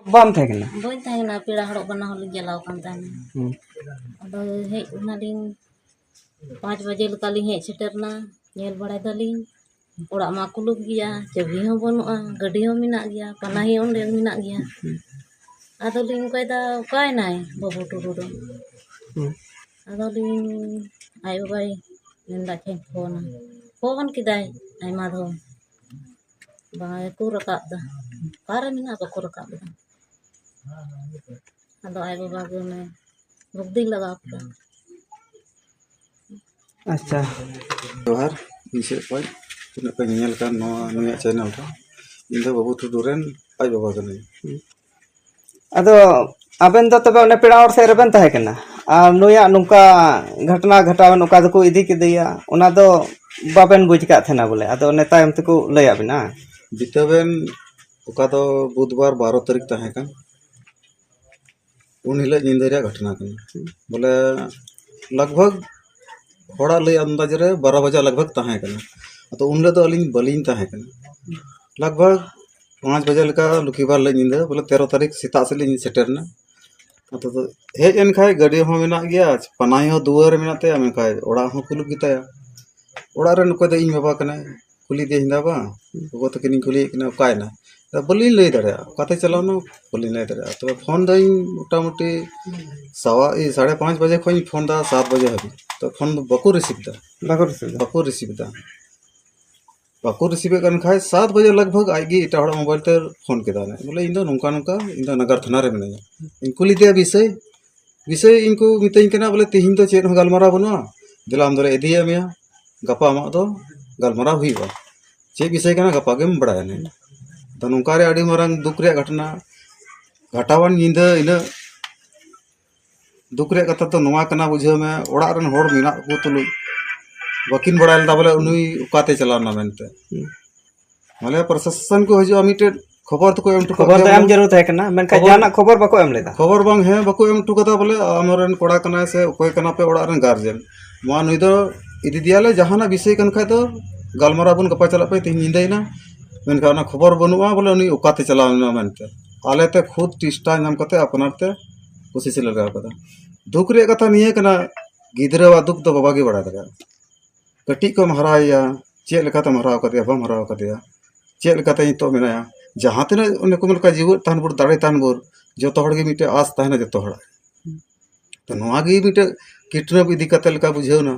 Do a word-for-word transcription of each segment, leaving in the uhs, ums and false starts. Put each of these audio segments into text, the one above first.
ᱵᱟᱢ ᱛᱟᱦᱮᱸ ᱠᱟᱱᱟ? ᱵᱟᱹᱧ ᱛᱟᱦᱮᱸ ᱠᱟᱱᱟ, ᱯᱮᱲᱟ ᱦᱚᱲᱚᱜ ᱵᱟᱱᱟ ᱦᱚᱲ ᱞᱤᱧ ᱪᱟᱞᱟᱣ ᱟᱠᱟᱱ ᱛᱟᱦᱮᱱᱟ᱾ ᱦᱩᱸ᱾ ᱟᱫᱚ ᱦᱮᱡ ᱮᱱᱟᱞᱤᱧ, ᱯᱟᱸᱪ ᱵᱟᱡᱮ ᱞᱮᱠᱟᱞᱤᱧ ᱦᱮᱡ ᱥᱮᱴᱮᱨ ᱮᱱᱟ᱾ ᱧᱮᱞ ᱵᱟᱲᱟᱭ ᱫᱟᱞᱤᱧ ᱚᱲᱟᱜ ᱢᱟ ᱠᱩᱞᱩᱯ ᱜᱮᱭᱟ, ᱪᱟᱹᱵᱤ ᱦᱚᱸ ᱵᱟᱹᱱᱩᱜᱼᱟ, ᱜᱟᱹᱰᱤ ᱦᱚᱸ ᱢᱮᱱᱟᱜ ᱜᱮᱭᱟ, ᱯᱟᱱᱟᱦᱤ ᱚᱸᱰᱮ ᱢᱮᱱᱟᱜ ᱜᱮᱭᱟ᱾ ᱟᱫᱚᱞᱤᱧ ᱚᱱᱠᱟᱭᱮᱫᱟ, ᱚᱠᱟᱭᱮᱱᱟᱭ ᱵᱟᱹᱵᱩ ᱴᱩᱰᱩ ᱫᱚ? ᱦᱩᱸ᱾ ᱟᱫᱚᱞᱤᱧ, ᱟᱡ ᱵᱟᱵᱟᱭ ᱢᱮᱱᱫᱟ, ᱟᱪᱪᱷᱟᱧ ᱯᱷᱳᱱᱟ᱾ ᱯᱷᱳᱱ ᱠᱮᱫᱟᱭ ᱟᱭᱢᱟ ᱫᱷᱟᱣ, ᱵᱟᱝ ᱜᱮᱠᱚ ᱨᱟᱠᱟᱵ ᱫᱟ᱾ ᱚᱠᱟᱨᱮ ᱢᱮᱱᱟᱜ, ᱵᱟᱠᱚ ᱨᱟᱠᱟᱵ ᱫᱟ᱾ ᱟᱫᱚ ᱟᱡ ᱵᱟᱵᱟ ᱜᱮ ᱚᱱᱮ ᱵᱩᱫᱽᱫᱷᱤ ᱞᱟᱜᱟᱣ ᱠᱮᱫᱟ᱾ ᱟᱪᱪᱷᱟ᱾ ᱡᱚᱦᱟᱨ, ᱤᱧ ᱥᱮᱫ ᱠᱷᱚᱱ ᱛᱤᱱᱟᱹᱜ ᱯᱮ ᱧᱮᱧᱮᱞ ᱠᱟᱱ ᱱᱚᱣᱟ, ᱱᱩᱭᱟᱜ ᱪᱮᱱᱮᱞ ᱨᱮ, ᱤᱧ ᱫᱚ ᱵᱟᱹᱵᱩ ᱴᱩᱰᱩ ᱨᱮᱱ ᱟᱡ ᱵᱟᱵᱟ ᱠᱟᱹᱱᱟᱹᱧ᱾ ᱟᱫᱚ ᱟᱵᱮᱱ ᱫᱚ ᱛᱚᱵᱮ ᱚᱱᱮ ᱯᱮᱲᱟ ᱦᱚᱲ ᱥᱮᱫ ᱨᱮᱵᱮᱱ ᱛᱟᱦᱮᱸ ᱠᱟᱱᱟ, ᱟᱨ ᱱᱩᱭᱟᱜ ᱱᱚᱝᱠᱟ ᱜᱷᱚᱴᱚᱱᱟ ᱜᱷᱚᱴᱟᱣᱮᱱ, ᱚᱠᱟ ᱫᱚᱠᱚ ᱤᱫᱤ ᱠᱮᱫᱮᱭᱟ, ᱚᱱᱟ ᱫᱚ ᱵᱟᱵᱮᱱ ᱵᱩᱡᱽ ᱠᱟᱫ ᱛᱟᱦᱮᱱᱟ ᱵᱚᱞᱮ, ᱟᱫᱚ ᱚᱱᱮ ᱛᱟᱭᱚᱢ ᱛᱮᱠᱚ ᱞᱟᱹᱭᱟᱫ ᱵᱮᱱᱟ? ᱵᱤᱛᱟᱹᱣᱮᱱ, ᱚᱠᱟ ᱫᱚ ᱵᱩᱫᱷᱵᱟᱨ ᱵᱟᱨᱚ ᱛᱟᱹᱨᱤᱠᱷ ᱛᱟᱦᱮᱸ ᱠᱟᱱ, ᱩᱱ ᱦᱤᱞᱳᱜ ᱧᱤᱫᱟᱹ ᱨᱮᱭᱟᱜ ᱜᱷᱚᱴᱚᱱᱟ ᱠᱟᱱᱟ᱾ ᱵᱚᱞᱮ ᱞᱟᱜᱽ ᱵᱷᱟᱜᱽ ᱦᱚᱲᱟᱜ ᱞᱟᱹᱭ ᱟᱱᱫᱟᱡ ᱨᱮ ᱵᱟᱨᱚ ᱵᱟᱡᱟ ᱞᱟᱜᱽ ᱵᱷᱟᱜᱽ ᱛᱟᱦᱮᱸ ᱠᱟᱱᱟ᱾ ᱟᱫᱚ ᱩᱱ ᱦᱤᱞᱳᱜ ᱫᱚ ᱟᱹᱞᱤᱧ ᱵᱟᱹᱞᱤᱧ ᱛᱟᱦᱮᱸ ᱠᱟᱱᱟ᱾ ᱞᱟᱜᱽ ᱵᱷᱟᱜᱽ ᱯᱟᱸᱪ ᱵᱟᱡᱟ ᱞᱮᱠᱟ ᱞᱚᱠᱠᱷᱤᱵᱟᱨ ᱦᱤᱞᱳᱜ ᱧᱤᱫᱟᱹ, ᱵᱚᱞᱮ ᱛᱮᱨᱚ ᱛᱟᱹᱨᱤᱠᱷ ᱥᱮᱛᱟᱜ ᱥᱮᱫ ᱞᱤᱧ ᱥᱮᱴᱮᱨ ᱮᱱᱟ᱾ ᱟᱫᱚ ᱦᱮᱡ ᱮᱱ ᱠᱷᱟᱡ ᱜᱟᱹᱰᱤ ᱦᱚᱸ ᱢᱮᱱᱟᱜ ᱜᱮᱭᱟ, ᱯᱟᱱᱟᱦᱤ ᱦᱚᱸ ᱫᱩᱣᱟᱹᱨ ᱨᱮ ᱢᱮᱱᱟᱜ ᱛᱟᱭᱟ, ᱢᱮᱱᱠᱷᱟᱱ ᱚᱲᱟᱜ ᱦᱚᱸ ᱠᱩᱞᱩᱯ ᱜᱮᱛᱟᱭᱟ᱾ ᱚᱲᱟᱜ ᱨᱮᱱ ᱚᱠᱚᱭ ᱫᱚ ᱤᱧ ᱵᱟᱵᱟ ᱠᱟᱱᱟᱭ, ᱠᱩᱞᱤ ᱫᱤᱭᱟᱹᱧ ᱫᱟ, "ᱵᱟ, ᱜᱚᱜᱚ ᱛᱟᱹᱠᱤᱱᱤᱧ ᱠᱩᱞᱤᱭᱮᱫ ᱠᱤᱱᱟ, ᱚᱠᱟᱭᱮᱱᱟ?" ᱫᱟ, "ᱵᱟᱹᱞᱤᱧ ᱞᱟᱹᱭ ᱫᱟᱲᱮᱭᱟᱜᱼᱟ, ᱚᱠᱟᱛᱮ ᱪᱟᱞᱟᱣᱱᱟ, ᱵᱟᱹᱞᱤᱧ ᱞᱟᱹᱭ ᱫᱟᱲᱮᱭᱟᱜᱼᱟ᱾ ᱛᱚᱵᱮ ᱯᱷᱳᱱ ᱫᱟᱹᱧ ᱢᱚᱴᱟᱢᱩᱴᱤ ᱥᱟᱣᱟ, ᱤ, ᱥᱟᱲᱮ ᱯᱟᱸᱪ ᱵᱟᱡᱮ ᱠᱷᱚᱱ ᱤᱧ ᱯᱷᱳᱱ ᱫᱟ ᱥᱟᱛ ᱵᱟᱡᱮ ᱦᱟᱹᱵᱤᱡ, ᱛᱚ ᱯᱷᱳᱱ ᱫᱚ ᱵᱟᱠᱚ ᱨᱤᱥᱤᱵᱷ ᱫᱟ, ᱵᱟᱠᱚ ᱨᱤᱥᱤᱵᱷ ᱫᱟ᱾ ᱵᱟᱠᱚ ᱨᱤᱥᱤᱵᱷ ᱫᱟ, ᱵᱟᱠᱚ ᱨᱤᱥᱤᱵᱷ ᱮᱫ ᱠᱟᱱ ᱠᱷᱟᱡ ᱥᱟᱛ ᱵᱟᱡᱮ ᱞᱟᱜᱽ ᱵᱷᱟᱜᱽ ᱟᱡ ᱜᱮ ᱮᱴᱟᱜ ᱦᱚᱲᱟᱜ ᱢᱳᱵᱟᱭᱤᱞ ᱛᱮ ᱯᱷᱳᱱ ᱠᱮᱫᱟ, ᱵᱚᱞᱮ, "ᱤᱧ ᱫᱚ ᱱᱚᱝᱠᱟ ᱱᱚᱝᱠᱟ, ᱤᱧ ᱫᱚ ᱱᱟᱜᱟᱨ ᱛᱷᱟᱱᱟ ᱨᱮ ᱢᱤᱱᱟᱹᱧᱟ᱾" ᱤᱧ ᱠᱩᱞᱤ ᱠᱮᱫᱮᱭᱟ ᱵᱤᱥᱚᱭ, ᱵᱤᱥᱚᱭ ᱤᱧ ᱠᱚ ᱢᱤᱛᱟᱹᱧ ᱠᱟᱱᱟ, ᱵᱚᱞᱮ, "ᱛᱤᱦᱤᱧ ᱫᱚ ᱪᱮᱫ ᱦᱚᱸ ᱜᱟᱞᱢᱟᱨᱟᱣ ᱵᱟᱹᱱᱩᱜᱼᱟ, ᱫᱮᱞᱟ ᱟᱢ ᱫᱚᱞᱮ ᱤᱫᱤᱭᱮᱫ ᱢᱮᱭᱟ, ᱜᱟᱯᱟ ᱟᱢᱟᱜ ᱫᱚ ᱜᱟᱞᱢᱟᱨᱟᱣ ᱦᱩᱭᱩᱜᱼᱟ, ᱪᱮᱫ ᱵᱤᱥᱚᱭ ᱠᱟᱱᱟ ᱜᱟᱯᱟ ᱜᱮᱢ ᱵᱟᱲᱟᱭᱟ ᱱᱟᱦᱟᱜ᱾" ᱛᱚ ᱱᱚᱝᱠᱟ ᱨᱮ ᱟᱹᱰᱤ ᱢᱟᱨᱟᱝ ᱫᱩᱠ ᱨᱮᱭᱟᱜ ᱜᱷᱚᱴᱚᱱᱟ ᱜᱷᱟᱴᱟᱣᱟᱱ ᱧᱤᱫᱟᱹ ᱤᱱᱟᱹᱜ ᱫᱩᱠ ᱨᱮᱭᱟᱜ ᱠᱟᱛᱷᱟ ᱫᱚ ᱱᱚᱣᱟ ᱠᱟᱱᱟ, ᱵᱩᱡᱷᱟᱹᱣ ᱢᱮ, ᱚᱲᱟᱜ ᱨᱮᱱ ᱦᱚᱲ ᱢᱮᱱᱟᱜ ᱠᱚ ᱛᱩᱞᱩᱡ ᱵᱟᱹᱠᱤᱱ ᱵᱟᱲᱟᱭ ᱞᱮᱫᱟ ᱵᱚᱞᱮ ᱩᱱᱤ ᱚᱠᱟᱛᱮ ᱪᱟᱞᱟᱣ ᱮᱱᱟ ᱢᱮᱱᱛᱮ᱾ ᱦᱩᱸ᱾ ᱢᱟᱱᱮ ᱯᱨᱚᱥᱟᱥᱚᱱ ᱠᱚ ᱦᱤᱡᱩᱜᱼᱟ, ᱢᱤᱫᱴᱮᱡ ᱠᱷᱚᱵᱚᱨ ᱛᱮᱠᱚ ᱮᱢ ᱦᱚᱴᱚ ᱠᱟᱜ ᱠᱷᱚᱵᱚᱨ ᱫᱚ ᱜᱮᱭᱟ ᱮᱢ ᱵᱚᱞᱮ᱾ ᱡᱟᱹᱨᱩᱲ ᱛᱟᱦᱮᱸ ᱠᱟᱱᱟ, ᱢᱮᱱᱠᱷᱟᱱ ᱠᱷᱚᱵᱚᱨ ᱡᱟᱦᱟᱱᱟᱜ ᱠᱷᱚᱵᱚᱨ ᱵᱟᱠᱚ ᱮᱢ ᱞᱮᱫᱟ᱾ ᱠᱷᱚᱵᱚᱨ ᱵᱟᱝ, ᱦᱮᱸ, ᱵᱟᱠᱚ ᱮᱢ ᱦᱚᱴᱚ ᱠᱟᱫᱟ ᱵᱚᱞᱮ, ᱟᱢᱨᱮᱱ ᱠᱚᱲᱟ ᱠᱟᱱᱟᱭ ᱥᱮ ᱚᱠᱚᱭ ᱠᱟᱱᱟ ᱯᱮ ᱚᱲᱟᱜ ᱨᱮᱱ ᱜᱟᱨᱡᱮᱱ, ᱱᱚᱣᱟ ᱱᱩᱭ ᱫᱚ ᱤᱫᱤ ᱫᱮᱭᱟᱞᱮ, ᱡᱟᱦᱟᱱᱟᱜ ᱵᱤᱥᱚᱭ ᱠᱟᱱ ᱠᱷᱟᱡ ᱫᱚ ᱜᱟᱞᱢᱟᱨᱟᱣ ᱵᱚᱱ ᱜᱟᱯᱟ ᱪᱟᱞᱟᱜ ᱯᱮ, ᱛᱮᱦᱮᱧ ᱧᱤᱫᱟᱹᱭᱮᱱᱟ, ᱢᱮᱱᱠᱷᱟᱱ ᱚᱱᱟ ᱠᱷᱚᱵᱚᱨ ᱵᱟᱹᱱᱩᱜᱼᱟ ᱵᱚᱞᱮ ᱩᱱᱤ ᱚᱠᱟᱛᱮ ᱪᱟᱞᱟᱣ ᱮᱱᱟ ᱢᱮᱱᱛᱮ᱾ ᱟᱞᱮᱛᱮ ᱠᱷᱩᱫ ᱪᱮᱥᱴᱟ ᱧᱟᱢ ᱠᱟᱛᱮ ᱟᱯᱱᱟᱨ ᱛᱮ ᱠᱩᱥᱤᱥ ᱞᱮ ᱞᱟᱜᱟᱣ ᱠᱟᱫᱟ᱾ ᱫᱩᱠ ᱨᱮᱭᱟᱜ ᱠᱟᱛᱷᱟ ᱱᱤᱭᱟᱹ ᱠᱟᱱᱟ, ᱜᱤᱫᱽᱨᱟᱹᱣᱟᱜ ᱫᱩᱠ ᱫᱚ ᱵᱟᱵᱟ ᱜᱮ ᱵᱟᱲᱟᱭ ᱫᱟᱲᱮᱭᱟᱜᱼᱟ᱾ ᱠᱟᱹᱴᱤᱡ ᱠᱷᱚᱱ ᱮᱢ ᱦᱟᱨᱟᱭᱮᱭᱟ, ᱪᱮᱫ ᱞᱮᱠᱟᱛᱮᱢ ᱦᱟᱨᱟ ᱟᱠᱟᱫᱮᱭᱟ, ᱵᱟᱢ ᱦᱟᱨᱟ ᱟᱠᱟᱫᱮᱭᱟ, ᱪᱮᱫ ᱞᱮᱠᱟᱛᱮ ᱱᱤᱛᱚᱜ ᱢᱮᱱᱟᱭᱟ, ᱡᱟᱦᱟᱸ ᱛᱤᱱᱟᱹᱜ ᱚᱱᱮ ᱠᱚ ᱢᱮᱱ ᱞᱮᱠᱟ ᱡᱤᱣᱮᱫ ᱛᱟᱦᱮᱱ ᱵᱷᱳᱨ, ᱫᱟᱲᱮ ᱛᱟᱦᱮᱱ ᱵᱷᱳᱨ, ᱡᱚᱛᱚ ᱦᱚᱲ ᱜᱮ ᱢᱤᱫᱴᱮᱡ ᱟᱥ ᱛᱟᱦᱮᱱᱟ ᱡᱚᱛᱚ ᱦᱚᱲᱟᱜ᱾ ᱛᱚ ᱱᱚᱣᱟ ᱜᱮ ᱢᱤᱫᱴᱮᱡ ᱠᱤᱰᱱᱮᱯ ᱤᱫᱤ ᱠᱟᱛᱮ ᱞᱮᱠᱟ ᱵᱩᱡᱷᱟᱹᱣ ᱮᱱᱟ᱾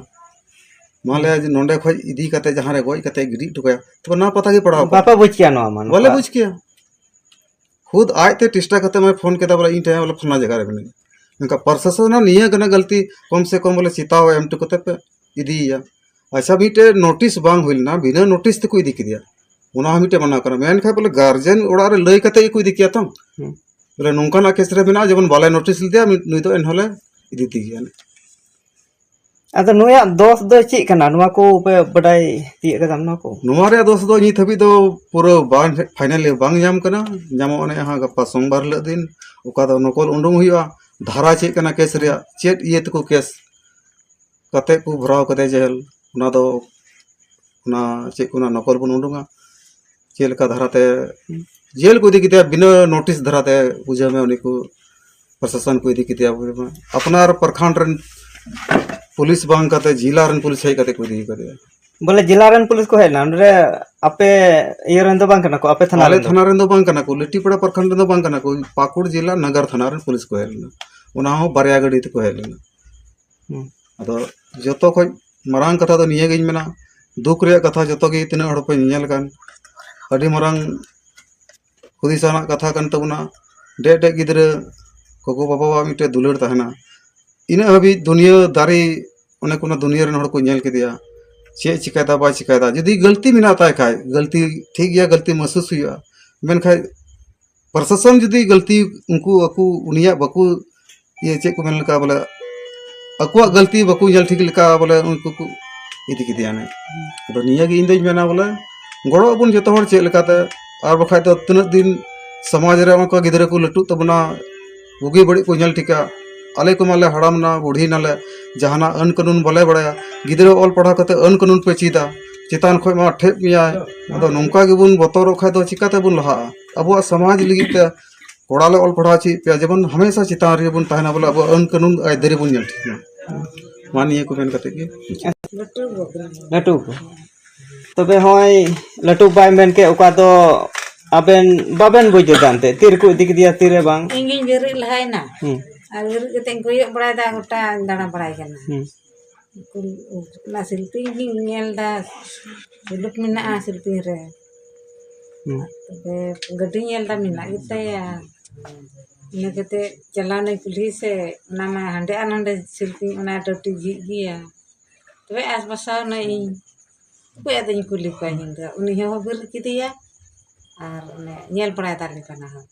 ᱢᱟ ᱞᱟᱹᱭᱟ ᱡᱮ ᱱᱚᱸᱰᱮ ᱠᱷᱚᱡ ᱤᱫᱤ ᱠᱟᱛᱮ ᱡᱟᱦᱟᱸ ᱨᱮ ᱜᱚᱡ ᱠᱟᱛᱮ ᱜᱤᱰᱤ ᱦᱚᱴᱚ ᱠᱟᱭᱟ, ᱛᱚᱵᱮ ᱱᱚᱣᱟ ᱯᱟᱛᱟ ᱜᱮ ᱯᱟᱲᱟᱣ ᱠᱚᱜᱼᱟ᱾ ᱵᱟᱯᱮ ᱵᱩᱡᱽ ᱠᱮᱭᱟ ᱱᱚᱣᱟ ᱢᱟ, ᱵᱟᱞᱮ ᱱᱚᱝᱠᱟ? ᱵᱩᱡᱽ ᱠᱮᱭᱟ᱾ ᱠᱷᱩᱫ ᱟᱡᱛᱮ ᱪᱮᱥᱴᱟ ᱠᱟᱛᱮ ᱢᱟᱭ ᱯᱷᱳᱱ ᱠᱮᱫᱟ, ᱵᱚᱞᱮ ᱤᱧ ᱴᱷᱮᱱ ᱵᱚᱞᱮ ᱯᱷᱟᱞᱱᱟ ᱡᱟᱭᱜᱟ ᱨᱮ ᱢᱮᱱᱟᱹᱧᱟ᱾ ᱢᱮᱱᱠᱷᱟᱱ ᱯᱨᱚᱥᱟᱥᱚᱱ ᱨᱮᱱᱟᱜ ᱱᱤᱭᱟᱹ ᱠᱟᱱᱟ ᱜᱟᱹᱞᱛᱤ, ᱠᱚᱢ ᱥᱮ ᱠᱚᱢ ᱵᱚᱞᱮ ᱪᱮᱛᱟᱣ ᱮᱢ ᱦᱚᱴᱚ ᱠᱟᱛᱮ ᱯᱮ ᱤᱫᱤᱭᱮᱭᱟ᱾ ᱟᱪᱪᱷᱟ, ᱢᱤᱫᱴᱮᱡ ᱱᱳᱴᱤᱥ ᱵᱟᱝ ᱦᱩᱭ ᱞᱮᱱᱟ, ᱵᱤᱱᱟᱹ ᱱᱳᱴᱤᱥ ᱛᱮᱠᱚ ᱤᱫᱤ ᱠᱮᱫᱮᱭᱟ, ᱚᱱᱟ ᱦᱚᱸ ᱢᱤᱫᱴᱮᱡ ᱢᱟᱱᱟ ᱠᱟᱱᱟ᱾ ᱢᱮᱱᱠᱷᱟᱱ ᱵᱚᱞᱮ ᱜᱟᱨᱡᱮᱱ ᱚᱲᱟᱜ ᱨᱮ ᱞᱟᱹᱭ ᱠᱟᱛᱮ ᱜᱮᱠᱚ ᱤᱫᱤ ᱠᱮᱭᱟ ᱛᱚ᱾ ᱦᱩᱸ᱾ ᱵᱚᱞᱮ ᱱᱚᱝᱠᱟᱱᱟᱜ ᱠᱮᱥ ᱨᱮ ᱢᱮᱱᱟᱜᱼᱟ, ᱡᱮᱢᱚᱱ ᱵᱟᱞᱮ ᱱᱳᱴᱤᱥ ᱞᱮᱫᱮᱭᱟ, ᱢᱤᱫ-, ᱱᱩᱭ ᱫᱚ ᱮᱱᱦᱚᱸᱞᱮ ᱤᱫᱤ ᱛᱮ ᱜᱮᱭᱟ᱾ ᱟᱫᱚ ᱱᱩᱭᱟᱜ ᱫᱚᱥ ᱫᱚ ᱪᱮᱫ ᱠᱟᱱᱟ? ᱱᱚᱣᱟ ᱠᱚ ᱯᱮ ᱵᱟᱰᱟᱭ ᱛᱤᱭᱳᱜ ᱠᱟᱫᱟ, ᱱᱚᱣᱟ ᱠᱚ? ᱱᱚᱣᱟ ᱨᱮᱭᱟᱜ ᱫᱚᱥ ᱫᱚ ᱱᱤᱛ ᱦᱟᱹᱵᱤᱡ ᱫᱚ ᱯᱩᱨᱟᱹ ᱵᱟᱝ, ᱯᱷᱟᱭᱱᱟᱞᱤ ᱵᱟᱝ ᱧᱟᱢ ᱠᱟᱱᱟ᱾ ᱧᱟᱢᱚᱜᱼᱟ ᱚᱱᱮ ᱦᱟᱸᱜ ᱜᱟᱯᱟ ᱥᱳᱢᱵᱟᱨ ᱦᱤᱞᱳᱜ ᱫᱤᱱ, ᱚᱠᱟ ᱫᱚ ᱱᱚᱠᱚᱞ ᱩᱰᱩᱝ ᱦᱩᱭᱩᱜᱼᱟ᱾ ᱫᱷᱟᱨᱟ ᱪᱮᱫ ᱠᱟᱱᱟ ᱠᱮᱥ ᱨᱮᱭᱟᱜ, ᱪᱮᱫ ᱤᱭᱟᱹ ᱛᱮᱠᱚ ᱠᱮᱥ ᱠᱟᱛᱮ ᱠᱚ ᱵᱷᱚᱨᱟᱣ ᱠᱟᱫᱮᱭᱟ ᱡᱮᱦᱮᱞ, ᱚᱱᱟ ᱫᱚ, ᱚᱱᱟ ᱪᱮᱫ ᱠᱚ, ᱚᱱᱟ ᱱᱚᱠᱚᱞ ᱵᱚᱱ ᱩᱰᱩᱝᱟ᱾ ᱪᱮᱫ ᱞᱮᱠᱟ ᱫᱷᱟᱨᱟᱛᱮ ᱡᱮᱞ ᱠᱚ ᱤᱫᱤ ᱠᱮᱫᱮᱭᱟ, ᱵᱤᱱᱟᱹ ᱱᱳᱴᱤᱥ ᱫᱷᱟᱨᱟᱛᱮ, ᱵᱩᱡᱷᱟᱹᱣ ᱢᱮ, ᱩᱱᱤ ᱠᱚ ᱯᱨᱚᱥᱟᱥᱚᱱ ᱠᱚ ᱤᱫᱤ ᱠᱮᱫᱮᱭᱟ᱾ ᱟᱯᱱᱟᱨ ᱯᱨᱚᱠᱷᱚᱸᱰ ᱨᱮᱱ ᱯᱩᱞᱤᱥ ᱵᱟᱝ ᱠᱟᱛᱮ, ᱡᱮᱞᱟ ᱨᱮᱱ ᱯᱩᱞᱤᱥ ᱦᱮᱡ ᱠᱟᱛᱮ ᱠᱚ ᱤᱫᱤ ᱠᱟᱫᱮᱭᱟ᱾ ᱵᱚᱞᱮ ᱡᱮᱞᱟ ᱨᱮᱱ ᱯᱩᱞᱤᱥ ᱠᱚ ᱦᱮᱡ ᱞᱮᱱᱟ ᱱᱚᱰᱮ? ᱟᱯᱮ ᱤᱭᱟᱹ ᱨᱮᱱ ᱫᱚ ᱵᱟᱝ ᱠᱟᱱᱟ ᱠᱚ, ᱟᱯᱮ ᱛᱷᱟᱱᱟ ᱟᱞᱮ ᱨᱮᱱ ᱫᱚ? ᱛᱷᱟᱱᱟ ᱨᱮᱱ ᱫᱚ ᱵᱟᱝ ᱠᱟᱱᱟ ᱠᱚ, ᱞᱤᱴᱤᱯᱟᱲᱟ ᱯᱨᱚᱠᱷᱚᱸᱰ ᱨᱮᱱ ᱫᱚ ᱵᱟᱝ ᱠᱟᱱᱟ ᱠᱚ, ᱯᱟᱹᱠᱩᱲ ᱡᱮᱞᱟ ᱱᱟᱜᱟᱨ ᱛᱷᱟᱱᱟ ᱨᱮᱱ ᱯᱩᱞᱤᱥ ᱠᱚ ᱦᱮᱡ ᱞᱮᱱᱟ᱾ ᱚᱱᱟ ᱦᱚᱸ ᱵᱟᱨᱭᱟ ᱜᱟᱹᱰᱤ ᱛᱮᱠᱚ ᱦᱮᱡ ᱞᱮᱱᱟ᱾ ᱦᱩᱸ᱾ ᱟᱫᱚ ᱡᱚᱛᱚ ᱠᱷᱚᱡ ᱢᱟᱨᱟᱝ ᱠᱟᱛᱷᱟ ᱫᱚ ᱱᱤᱭᱟᱹ ᱜᱤᱧ ᱢᱮᱱᱟ, ᱫᱩᱠ ᱨᱮᱭᱟᱜ ᱠᱟᱛᱷᱟ, ᱡᱚᱛᱚ ᱜᱮ ᱛᱤᱱᱟᱹᱜ ᱦᱚᱲ ᱯᱮ ᱧᱮᱞ ᱠᱟᱱ, ᱟᱹᱰᱤ ᱢᱟᱨᱟᱝ ᱦᱩᱫᱤᱥ ᱟᱱᱟᱜ ᱠᱟᱛᱷᱟ ᱠᱟᱱ ᱛᱟᱵᱚᱱᱟ᱾ ᱰᱮᱡ ᱰᱮᱡ ᱜᱤᱫᱽᱨᱟᱹ ᱜᱚᱜᱚ ᱵᱟᱵᱟᱣᱟᱜ ᱢᱤᱫᱴᱮᱡ ᱫᱩᱞᱟᱹᱲ ᱛᱟᱦᱮᱱᱟ᱾ ᱤᱱᱟᱹᱜ ᱦᱟᱹᱵᱤᱡ ᱫᱩᱱᱤᱭᱟᱹ ᱫᱟᱨᱮ, ᱚᱱᱮ ᱠᱚ ᱫᱩᱱᱤᱭᱟᱹ ᱨᱮᱱ ᱦᱚᱲ ᱠᱚ ᱧᱮᱞ ᱠᱮᱫᱮᱭᱟ, ᱪᱮᱫ ᱪᱤᱠᱟᱹᱭᱮᱫᱟ ᱵᱟᱭ ᱪᱤᱠᱟᱹᱭᱮᱫᱟ᱾ ᱡᱩᱫᱤ ᱜᱟᱹᱞᱛᱤ ᱢᱮᱱᱟᱜ ᱛᱟᱭ ᱠᱷᱟᱡ, ᱜᱟᱹᱞᱛᱤ ᱴᱷᱤᱠ ᱜᱮᱭᱟ, ᱜᱟᱹᱞᱛᱤ ᱢᱟᱹᱥᱩᱥ ᱦᱩᱭᱩᱜᱼᱟ, ᱢᱮᱱᱠᱷᱟᱡ ᱯᱨᱚᱥᱟᱥᱚᱱ ᱡᱩᱫᱤ ᱜᱟᱹᱞᱛᱤ, ᱩᱱᱠᱩ ᱟᱠᱚ ᱩᱱᱤᱭᱟᱜ ᱵᱟᱠᱚ, ᱤᱭᱟᱹ, ᱪᱮᱫ ᱠᱚ ᱢᱮᱱ ᱞᱮᱠᱟ, ᱵᱚᱞᱮ ᱟᱠᱚᱣᱟᱜ ᱜᱟᱹᱞᱛᱤ ᱵᱟᱠᱚ ᱧᱮᱞ ᱴᱷᱤᱠ ᱞᱮᱠᱟ, ᱵᱚᱞᱮ ᱩᱱᱠᱩ ᱠᱚ ᱤᱫᱤ ᱠᱮᱫᱮᱭᱟ ᱱᱟᱭ᱾ ᱟᱫᱚ ᱱᱤᱭᱟᱹ ᱜᱮ ᱤᱧ ᱫᱚᱧ ᱢᱮᱱᱟ, ᱵᱚᱞᱮ ᱜᱚᱲᱚ ᱟᱵᱚᱱ ᱡᱚᱛᱚ ᱦᱚᱲ ᱪᱮᱫ ᱞᱮᱠᱟᱛᱮ, ᱟᱨ ᱵᱟᱠᱷᱟᱡ ᱫᱚ ᱛᱤᱱᱟᱹᱜ ᱫᱤᱱ ᱥᱚᱢᱟᱡᱽ ᱨᱮ ᱚᱱᱠᱟ ᱜᱤᱫᱽᱨᱟᱹ ᱠᱚ ᱞᱟᱹᱴᱩᱜ ᱛᱟᱵᱚᱱᱟ, ᱵᱩᱜᱤ ᱵᱟᱹᱲᱤᱡ ᱠᱚ ᱧᱮᱞ ᱴᱷᱤᱠᱟ᱾ ᱟᱞᱮ ᱠᱚᱢᱟ ᱞᱮ ᱦᱟᱲᱟᱢ ᱱᱟ, ᱵᱩᱲᱦᱤ ᱱᱟᱞᱮ, ᱡᱟᱦᱟᱱᱟᱜ ᱟᱹᱱ ᱠᱟᱹᱱᱩᱱ ᱵᱟᱞᱮ ᱵᱟᱲᱟᱭᱟ᱾ ᱜᱤᱫᱽᱨᱟᱹ ᱚᱞ ᱯᱟᱲᱦᱟᱣ ᱠᱟᱛᱮ ᱟᱹᱱ ᱠᱟᱹᱱᱩᱱ ᱯᱮ ᱪᱮᱫᱟ, ᱪᱮᱛᱟᱱ ᱠᱷᱚᱡ ᱢᱟ ᱴᱷᱮᱡ ᱢᱮᱭᱟᱭ᱾ ᱟᱫᱚ ᱱᱚᱝᱠᱟ ᱜᱮᱵᱚᱱ ᱵᱚᱛᱚᱨᱚᱜ ᱠᱷᱟᱡ ᱫᱚ ᱪᱤᱠᱟᱛᱮᱵᱚᱱ ᱞᱟᱦᱟᱜᱼᱟ? ᱟᱵᱚᱣᱟᱜ ᱥᱚᱢᱟᱡᱽ ᱞᱟᱹᱜᱤᱫ ᱛᱮ ᱠᱚᱲᱟ ᱞᱮ ᱚᱞ ᱯᱟᱲᱦᱟᱣ ᱦᱚᱪᱚᱭᱮᱫ ᱯᱮᱭᱟ, ᱡᱮᱢᱚᱱ ᱦᱟᱢᱮᱥᱟ ᱪᱮᱛᱟᱱ ᱨᱮᱜᱮ ᱵᱚᱱ ᱛᱟᱦᱮᱱᱟ, ᱵᱚᱞᱮ ᱟᱵᱚᱣᱟᱜ ᱟᱹᱱ ᱠᱟᱹᱱᱩᱱ ᱟᱹᱭᱫᱟᱹᱨᱤ ᱵᱚᱱ ᱧᱮᱞ ᱴᱷᱤᱠ ᱢᱟ᱾ ᱢᱟ ᱱᱤᱭᱟᱹ ᱠᱚ ᱢᱮᱱ ᱠᱟᱛᱮ ᱜᱮ᱾ ᱞᱟᱹᱴᱩ ᱠᱚ᱾ ᱛᱚᱵᱮ ᱦᱚᱸᱜᱼᱚᱭ ᱞᱟᱹᱴᱩ ᱵᱟᱭ ᱢᱮᱱ ᱠᱮᱫ, ᱚᱠᱟ ᱫᱚ ᱟᱵᱮᱱ ᱵᱟᱵᱮᱱ ᱵᱩᱡᱽ ᱫᱟ ᱮᱱᱛᱮ, ᱛᱤ ᱨᱮᱠᱚ ᱤᱫᱤ ᱠᱮᱫᱮᱭᱟ, ᱛᱤ ᱨᱮ ᱵᱟᱝ? ᱤᱧ ᱜᱤᱧ ᱵᱮᱨᱮᱫ ᱞᱟᱦᱟᱭᱮᱱᱟ᱾ ᱦᱩᱸ᱾ ᱟᱨ ᱵᱮᱨᱮᱫ ᱠᱟᱛᱮ ᱤᱧ ᱠᱚᱭᱚᱜ ᱵᱟᱲᱟᱭᱮᱫᱟ, ᱜᱚᱴᱟᱧ ᱫᱟᱬᱟ ᱵᱟᱲᱟᱭ ᱠᱟᱱᱟ᱾ ᱦᱩᱸ᱾ ᱚᱱᱟ ᱥᱤᱞᱯᱤᱧ ᱜᱤᱧ ᱧᱮᱞ ᱫᱟ, ᱥᱩᱞᱩᱠ ᱢᱮᱱᱟᱜᱼᱟ ᱥᱤᱞᱯᱤᱧ ᱨᱮ᱾ ᱦᱩᱸ᱾ ᱛᱚᱵᱮ ᱜᱟᱹᱰᱤᱧ ᱧᱮᱞ ᱫᱟ, ᱢᱮᱱᱟᱜ ᱜᱮᱛᱟᱭᱟ᱾ ᱤᱱᱟᱹ ᱠᱟᱛᱮ ᱪᱟᱞᱟᱣᱱᱟᱹᱧ ᱠᱩᱞᱦᱤ ᱥᱮᱫ, ᱚᱱᱟ ᱢᱟ ᱦᱟᱸᱰᱮ ᱟᱨ ᱱᱚᱸᱰᱮ ᱥᱤᱞᱯᱤᱧ, ᱚᱱᱟ ᱰᱟᱹᱴᱤ ᱡᱷᱤᱡ ᱜᱮᱭᱟ᱾ ᱛᱚᱵᱮ ᱟᱥ ᱵᱟᱥᱟᱣ ᱱᱟᱹᱧ ᱤᱧ, ᱚᱠᱚᱭ ᱟᱫᱚᱧ ᱠᱩᱞᱤ ᱠᱚᱣᱟ ᱤᱧ ᱫᱚ? ᱩᱱᱤ ᱦᱚᱸ ᱵᱮᱨᱮᱫ ᱠᱮᱫᱮᱭᱟ ᱟᱨ ᱚᱱᱮ ᱧᱮᱞ ᱵᱟᱲᱟᱭ ᱫᱟᱞᱮ ᱠᱟᱱᱟ ᱦᱚᱸ᱾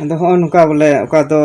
ᱟᱫᱚ ᱦᱚᱸᱜᱼᱚ ᱱᱚᱝᱠᱟ ᱵᱚᱞᱮ, ᱚᱠᱟ ᱫᱚ